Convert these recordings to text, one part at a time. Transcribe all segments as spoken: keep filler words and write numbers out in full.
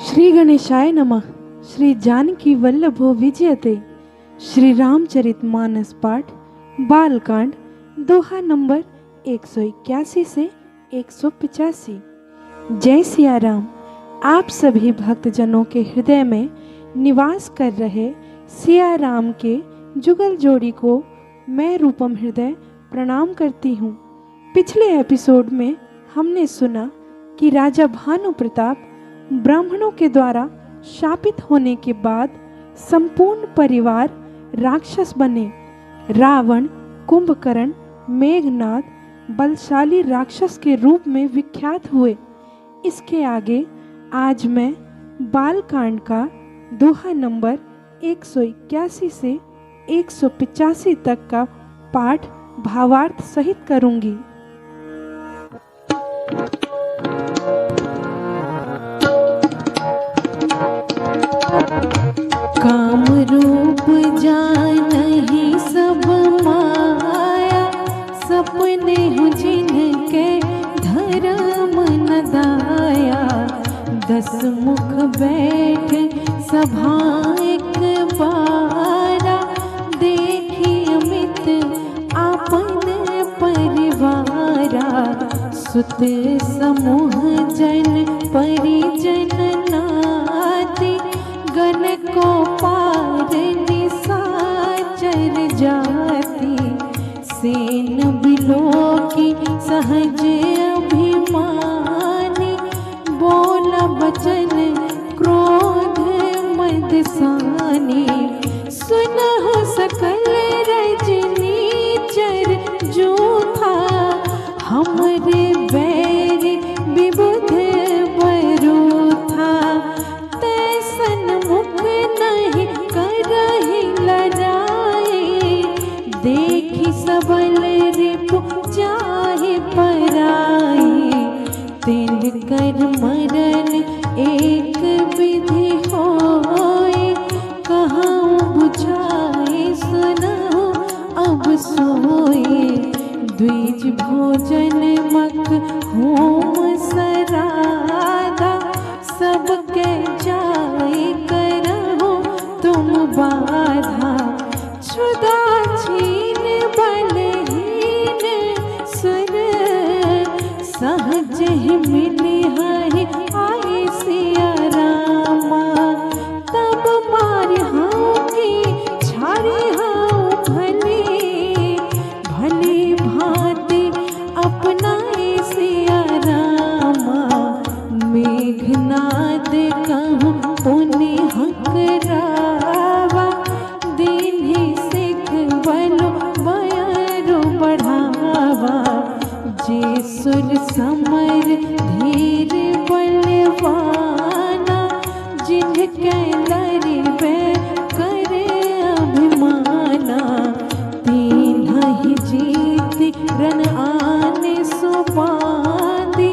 श्री गणेशाय नमः। श्री जानकी वल्लभो विजयते। श्री रामचरित मानस पाठ, बालकांड, दोहा नंबर एक सौ इक्यासी से एक सौ पचासी। जय सिया राम। आप सभी भक्तजनों के हृदय में निवास कर रहे सिया राम के जुगल जोड़ी को मैं रूपम हृदय प्रणाम करती हूँ। पिछले एपिसोड में हमने सुना कि राजा भानु प्रताप ब्राह्मणों के द्वारा शापित होने के बाद संपूर्ण परिवार राक्षस बने। रावण, कुंभकर्ण, मेघनाद बलशाली राक्षस के रूप में विख्यात हुए। इसके आगे आज मैं बालकांड का दोहा नंबर एक सौ इक्यासी से एक सौ पचासी तक का पाठ भावार्थ सहित करूंगी। काम रूप जानहि सब माया, सपने हूँ जिनके धर्म न दाया। दस मुख बैठ सभा एक बारा, देखि अमित आपन परिवारा। सुत समूह जन परिजन नाती, गन को पार निसाचर जाति। सेन बिलोकि सहज अभिमानी, बोला बचन क्रोध मद सानी। सुनहु सकल रजनीचर जूठा, हमरे बैर विबुध बरूठा। तैसन मुख नहीं करहि लड़ाई, देखि सबल रिपु जाहि पराई। तिनकर मरण एक विधि होय, कहउँ बुझाय सुनहु अब सोय। द्विज भोजन मख होम सराधा, सबके जाय करहु तुम बाधा। क्षुधा क्षीण बलहीन सुर, सहज ही मिलिहहि आय सिया रामा। तब मारिहउँ की छारिहउँ भली, भली भाँति अपनाय सिया रामा। मेघनाद कहउँ पुनि हकरावा, दीन्हि सिख बल बयरु बढ़ावा। जे सुर समर धीर बलवाना, जिनके लरिबे करे अभिमाना। तीनहि जीति रन आन सुबाँधि,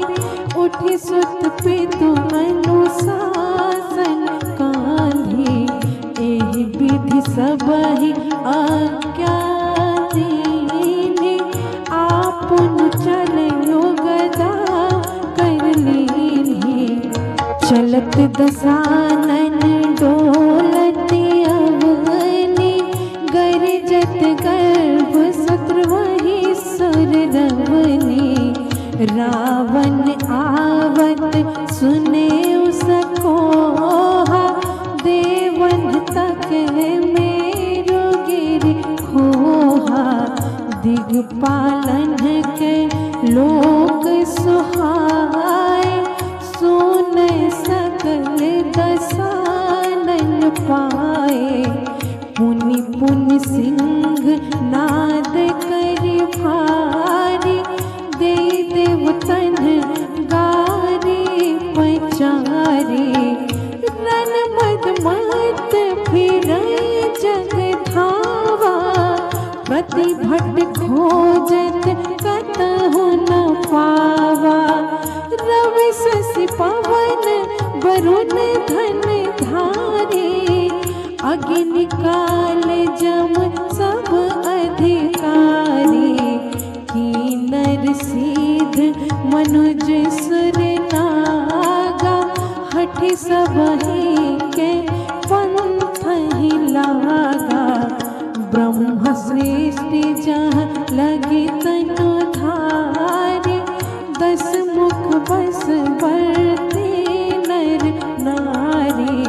उठि सुत पितु अनुसासन काँधि। एहि बिधि सबहि आज्ञा दीन्हि, आपुन चलयो गदा कर लीन्हि। चलत दसानन डोलत अवनि, गरजत गर्भ सत्र वही सुर रवनि। रावण आवत सुनेउ सकोहा, देवन तक मेरु गिरि खोहा। दिगपालनके लोक सुहाय, सुनय सकल दसानन पाय। पुनि पुनि सिंह नाद करि भारी, देइ देवतन गारी पचारी। रन मद मत्त फिरइ जग धावा, प्रतिभट खोजत कतहु न पावा। रवि शशि पवन वरुण धन धारी, अग्नि काल जम सब अधिकारी। किन्नर सिद्ध मनुज सुर नागा, हठि सबहिं के पंथ ही लागा। ब्रह्म सृष्टि जहाँ लगी तनु धारी, दस मुख बस बरते नर नारी।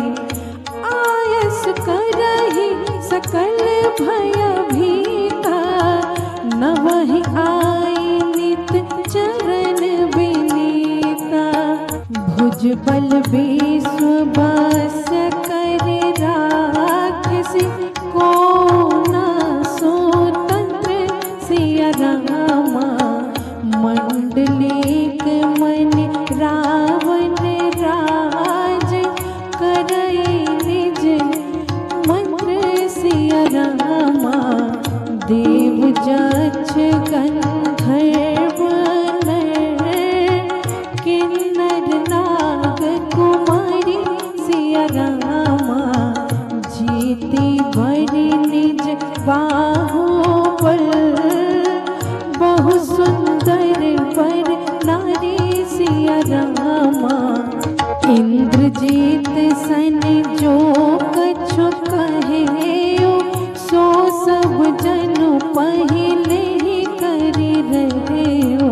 आयस करहि सकल भय भीता, नवहि आई नित चरण बिनीता। भुजबल विश्व बस कर राखसि, को न स्वतंत्र सिया रामा। मंडलीक मनि रावण राज, करइ निज मंत्र सिया रामा। देव जक्ष गंधर्व नर, किन्नर नाग कुमारी सिया रामा। जीति बरि निज बाहुबल, बहु सुंदर बर नारी सिया रामा। इंद्रजीत सन जो कछु कहेउ, सो सब जनु पहिलहीं करि रहेउ।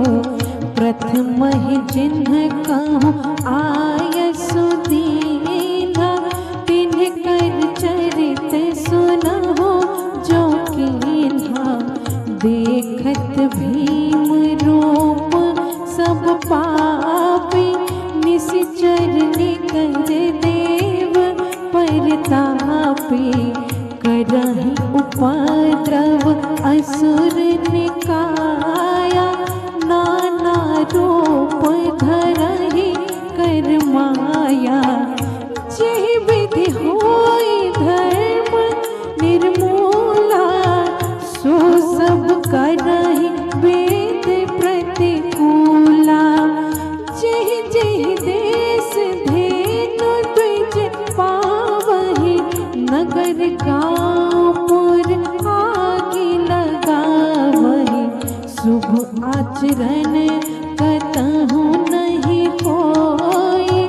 प्रथमहि जिन्ह कहूँ आयसु दीन्हा, तिन्ह कर चरित सुनहु जो कीन्हा। देखत भीम रूप सब पापी, निसिचर निकर देव परतापी। करहिं उपद्रव असुर निकाया, नाना रूप धरहिं कर माया। जेहि विधि होई धर्म निर्मूला, सो सब करहिं वेद प्रतिकूला। जेहि जेहि देस धेनु द्विज पावहिं, नगर गाँव पुर आगि लगावहिं। शुभ आचरण कतहु नहीं होई,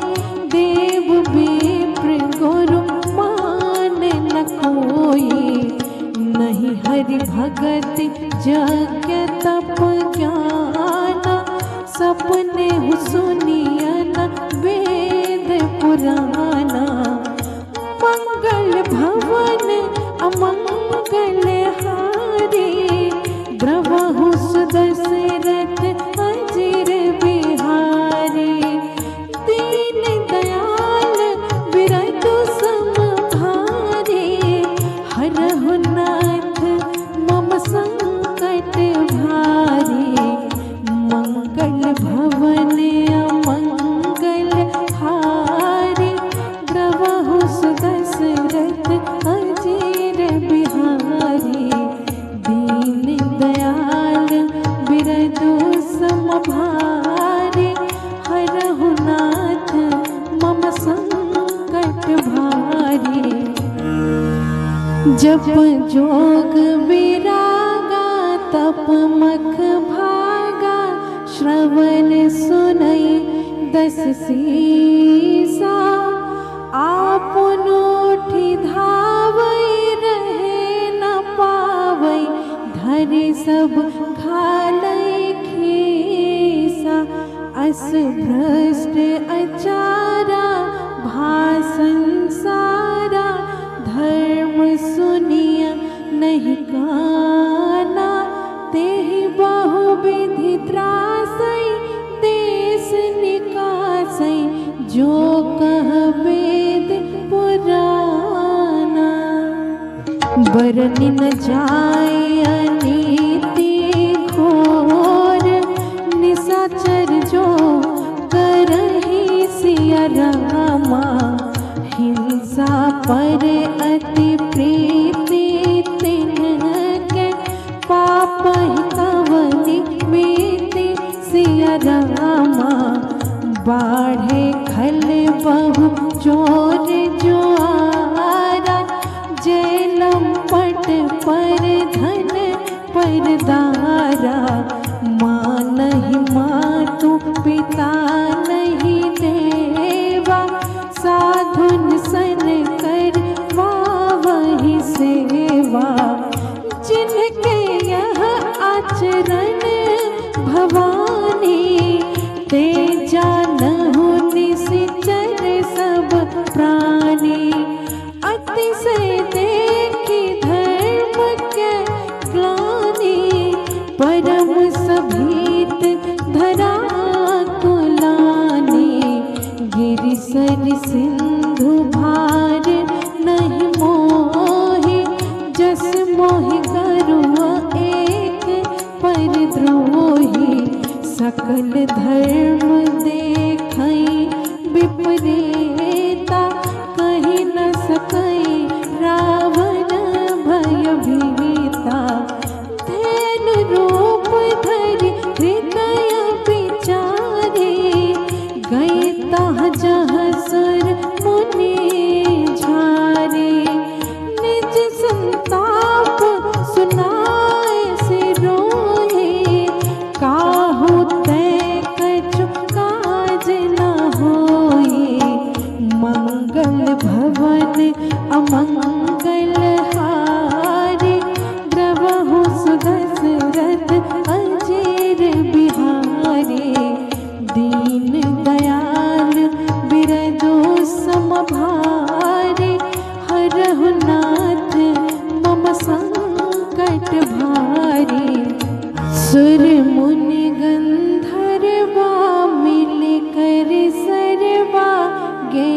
देव विप्र गुरु मान न कोई। नहीं हरि भगति जज्ञ तप ज्ञाना, सपनेहु सुनिया न वेद पुराना। मंगल भवन अमंगल हारी, द्रवहु सु दशरथ अजिर बिहारी। दीन दयाल बिरजु सम भारी, हरहु नाथ मम संकट भारी। मंगल भवन अमंगल हारी, द्रवहु सु दशरथ अजिर बिहारी। दीन दयाल बिरजु सम भारी, हरहु नाथ मम संकट भारी। जप जोग विरागा तप मख भागा, श्रवण सुनइ दस सीसा। आपन उठि धावइ रहे न पावइ, धरि सब खालइ खीसा। अस भ्रष्ट अचारा भासन सारा, धर्म सुनिया नहीं काना। तेहि बहु विधि त्रासइ, देस निकासइ, जो कह वेद पुराना। बरनि न जाइ अनीति घोर, निसाचर जो करहिं सिया रामा। हिंसा पर अति प्रीति तिनके, पापहि कवनि मीति सिया रामा। बाढ़े खल बहु चोर जुआरा, जे लंपट पर धन पर दारा। माँ नहीं मातु पिता नहीं देवा, गिरि सरि सिंधु भार नहीं मोहि, जस मोहि गरुआ एक पर द्रोही। सकल धर्म देखइ विपरीता, कहि न सकइ रावण भय भीता। धेनु रूप धरि हृदय बिचारे, गए तहाँ जहाँ सुर मुनि झारे। निज संताप सुनाए से रोए, काहू तै कछु काज न होए। मंगल भवन अमंगल हारे, द्रवहु सुदशरथ अजिर बिहारे। दीन दयाल बिरजु सम भारे, हरहु नाथ मम संकट भारे। सुर मुनि गंधर्वा मिलि करि सरवा, गे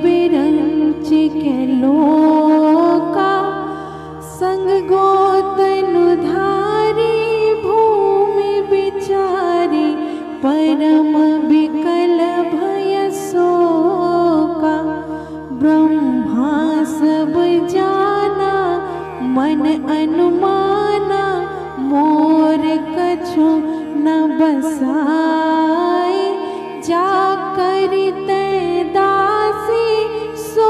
बिरंचि के लोका। संग गोतनु धारी भूमि बिचारी, परम बिकल भय सोका। ब्रह्मा सब जाना मन अनुमाना, मोर कछु न बसाए। जा करितै दासी सो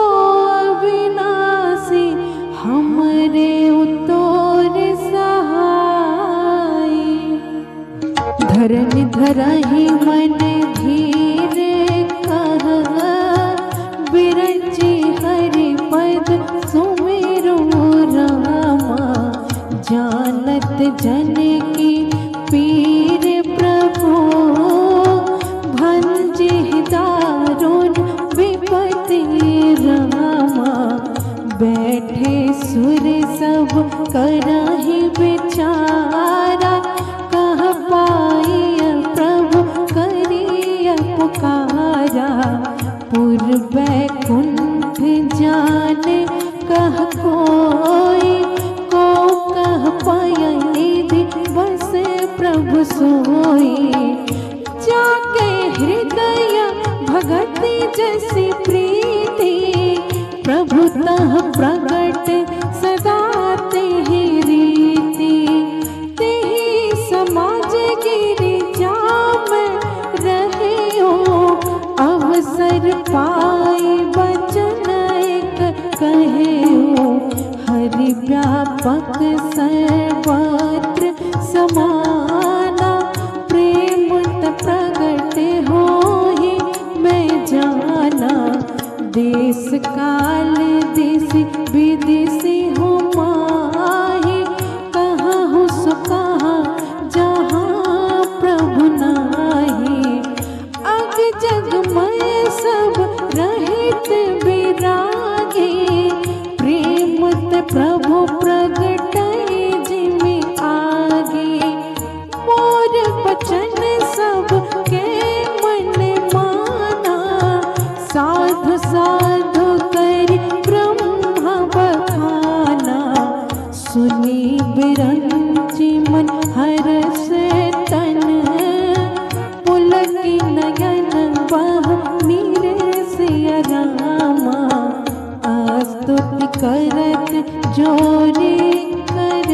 अविनाशी, हमरे उतोर सहाय। धरन धरहि मन धीर कहा, बिरंचि हरि पद सुमिरो रामा। जानत जन की पीर प्रभु, भंजि दारुण विपति रामा। बैठे सुर सब करहि बिचारा, कह पाइ प्रभु करिया पुकारा। पुर बैकुंठ जान कह कोई, को कह पाय निधि बस प्रभु सोई। जाके हृदय भगति जसि प्रीति, प्रभु तह प्रगट सदा तेहि रीति। तेहि समाज गिरिजा में रहियो, अवसर पाइ बचन एक कहियो। हरि व्यापक सर्वत्र समाना, प्रेम त प्रगट होहि में जाना। देश काल दिशि विदिशि हूँ माही, कहहु सो कहा जहाँ प्रभु नाही। अग जग मय सब रहित बिरागे, प्रेम त प्रभु प्रगटै जिमि आगे। मोर बचन सबके मन माना, साधु साधु करि ब्रह्म बखाना। सुनि बिरंचि मन हरष तन, पुलकि नयन बह नीर सिया रामा। स्तुति करत जोरि कर,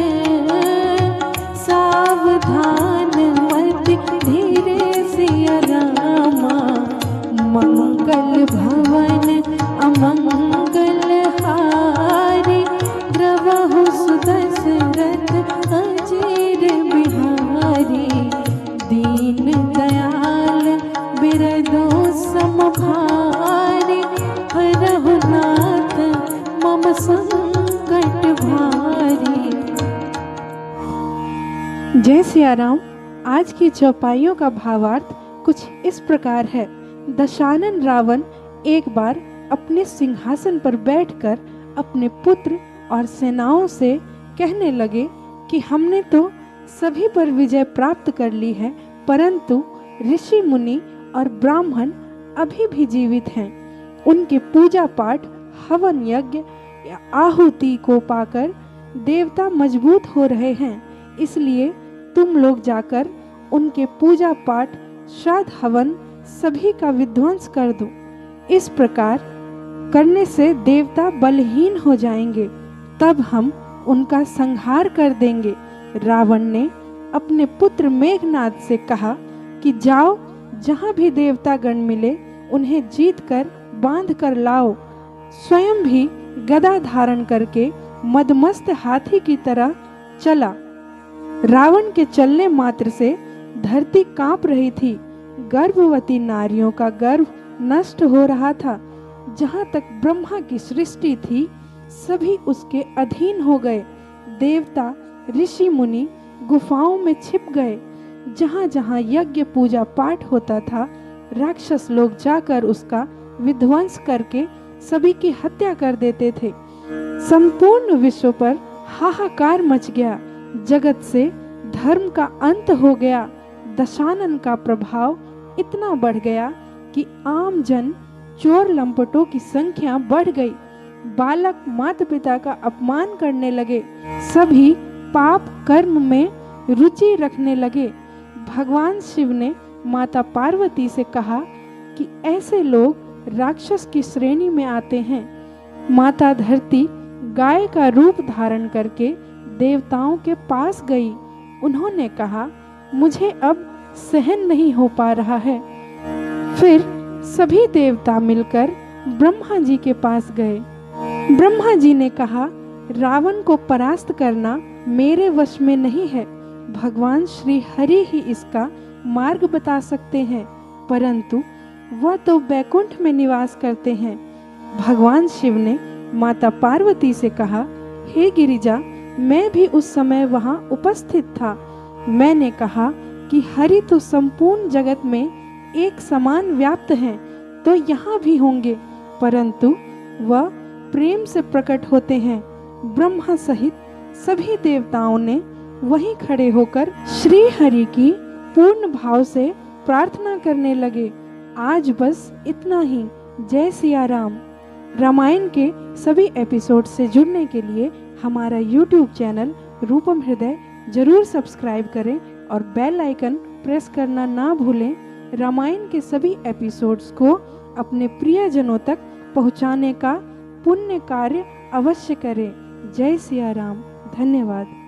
सावधान मति धीर सिया रामा। मंगल भवन अमंगल हारी, द्रवहु सुदशरथ अजिर बिहारी। दीन दयाल बिरजो सम भारी, हरहु नाथ मम संकट भारी। जय सिया राम। आज की चौपाइयों का भावार्थ कुछ इस प्रकार है। दशानन रावण एक बार अपने सिंहासन पर बैठकर अपने पुत्र और सेनाओं से कहने लगे कि हमने तो सभी पर विजय प्राप्त कर ली है, परंतु ऋषि मुनि और ब्राह्मण अभी भी जीवित हैं। उनके पूजा पाठ, हवन यज्ञ या आहुति को पाकर देवता मजबूत हो रहे हैं, इसलिए तुम लोग जाकर उनके पूजा पाठ, श्राद्ध हवन सभी का विध्वंस कर दो। इस प्रकार करने से देवता बलहीन हो जाएंगे, तब हम उनका संहार कर देंगे। रावण ने अपने पुत्र मेघनाद से कहा कि जाओ, जहाँ भी देवतागण मिले, उन्हें जीत कर बांध कर लाओ। स्वयं भी गदा धारण करके मदमस्त हाथी की तरह चला। रावण के चलने मात्र से धरती कांप रही थी। गर्भवती नारियों का गर्भ नष्ट हो रहा था। जहाँ तक ब्रह्मा की सृष्टि थी, सभी उसके अधीन हो गए। देवता, ऋषि मुनि गुफाओं में छिप गए। जहाँ जहाँ यज्ञ पूजा पाठ होता था, राक्षस लोग जाकर उसका विध्वंस करके सभी की हत्या कर देते थे। संपूर्ण विश्व पर हाहाकार मच गया। जगत से धर्म का अंत हो गया। दशानन का प्रभाव इतना बढ़ गया कि आम जन, चोर लंपटों की संख्या बढ़ गई। बालक माता पिता का अपमान करने लगे। सभी पाप कर्म में रुचि रखने लगे। भगवान शिव ने माता पार्वती से कहा कि ऐसे लोग राक्षस की श्रेणी में आते हैं। माता धरती गाय का रूप धारण करके देवताओं के पास गई। उन्होंने कहा, मुझे अब सहन नहीं हो पा रहा है। फिर सभी देवता मिलकर ब्रह्मा जी के पास गए। ब्रह्मा जी ने कहा, रावण को परास्त करना मेरे वश में नहीं है। भगवान श्री हरि ही इसका मार्ग बता सकते हैं, परंतु वह तो बैकुंठ में निवास करते हैं। भगवान शिव ने माता पार्वती से कहा, हे गिरिजा, मैं भी उस समय वहां उपस्थित था। मैंने कहा कि हरि तो संपूर्ण जगत में एक समान व्याप्त हैं, तो यहाँ भी होंगे, परंतु वह प्रेम से प्रकट होते हैं। ब्रह्मा सहित सभी देवताओं ने वहीं खड़े होकर श्री हरि की पूर्ण भाव से प्रार्थना करने लगे। आज बस इतना ही। जय सिया राम। रामायण के सभी एपिसोड से जुड़ने के लिए हमारा YouTube चैनल रूपम हृदय जरूर सब्सक्राइब करें और बेल आइकन प्रेस करना ना भूलें। रामायण के सभी एपिसोड्स को अपने प्रियजनों तक पहुंचाने का पुण्य कार्य अवश्य करें। जय सिया राम। धन्यवाद।